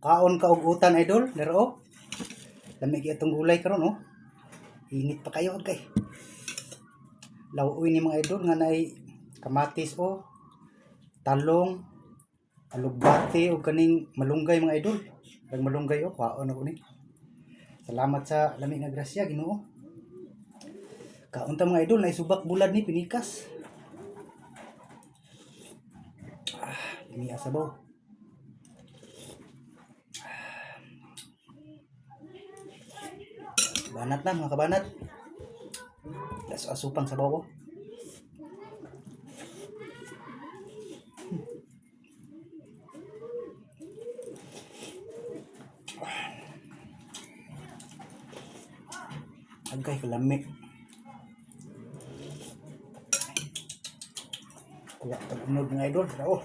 Kaon ka og utan, idol, dira oh. Lami gyud atong gulay karon oh. Init pa kayo kay. Lawoy ni, mga idol, nga naay kamatis oh. Talong, alugbati ug kaning malunggay, mga idol. Kag malunggay oh, kaon ako ni. Salamat sa lami nga grasya, Ginoo. Kaon ta, mga idol, naay subak bulad ni pinikas. Ah, lami sabaw. Banat na, mga kabanat. Tas asupang sabaw ko. Agay kalami. Kuha tag unod, mga idol. Tara oh.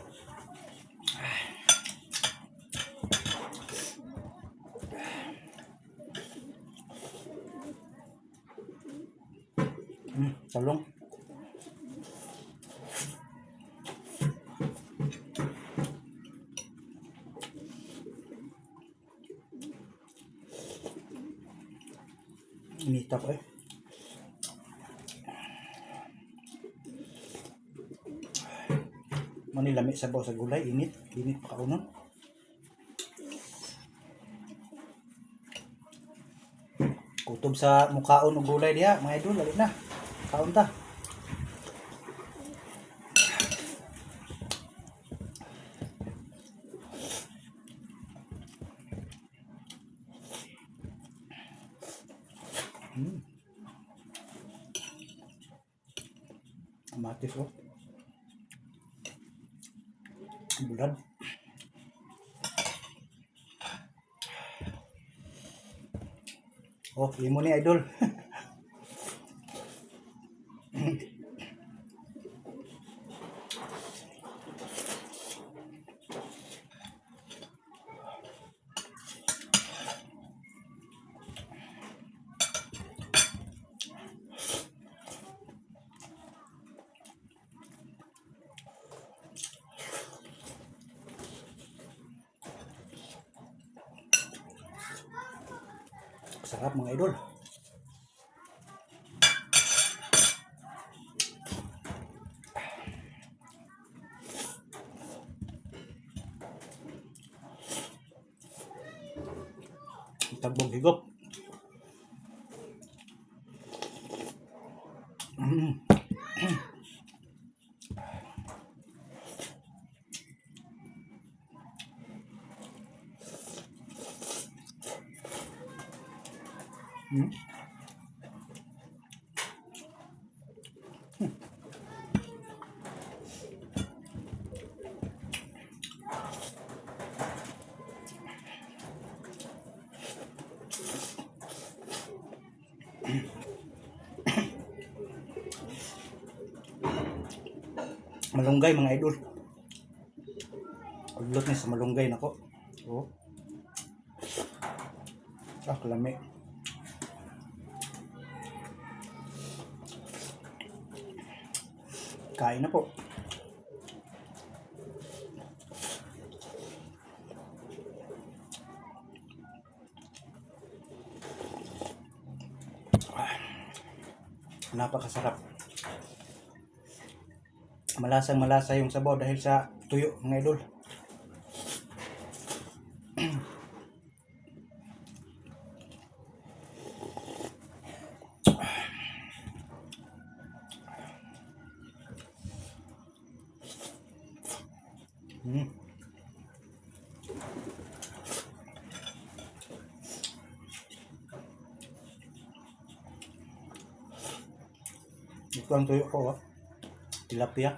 Talong. Inita ko eh. Manilami sabaw sa gulay, init, init pa kaunon. Kutob sa mukaon og gulay diha, mga idol, dali na. Kaon ta. Kamatis oh. Bulad. Oh, imo ni, idol. Sarap, mga idol. Tagbong higop. Malunggay, mga idol. Udlot ni sa malunggay nako. Oh. Ah, kalami. Kain na po. Ah, napakasarap. Malasang malasa yung sabaw dahil sa tuyo, mga idol. Ito ang tuyo ko, oh. Tilapia.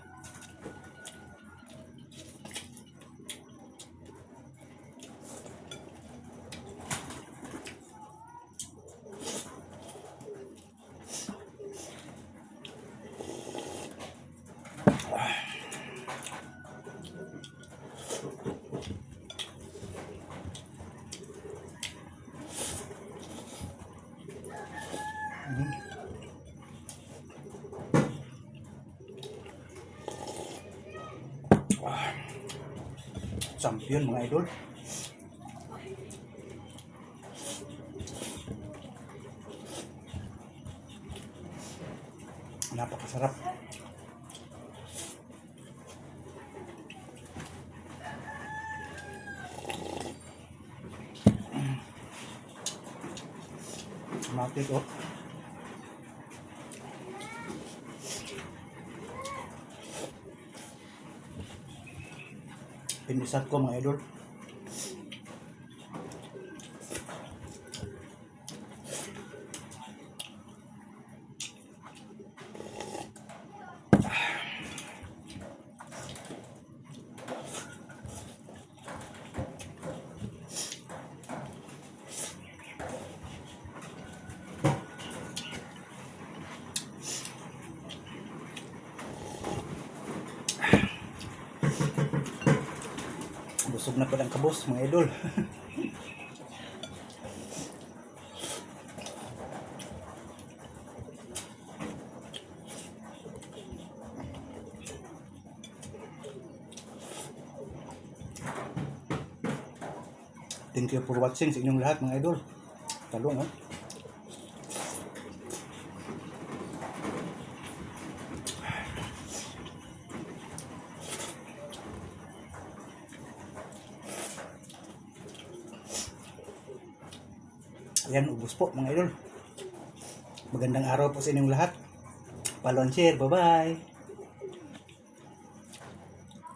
Champion, mga idol. Napakasarap. Kamatis, oh. Pinisat ko, mga idol. Busog na po ang kabos, mga idol. Thank you for watching sa inyong lahat, mga idol. Talong, oh. Ayan, ubos po, mga idol. Magandang araw po sa inyong lahat. Follow and share. Bye-bye.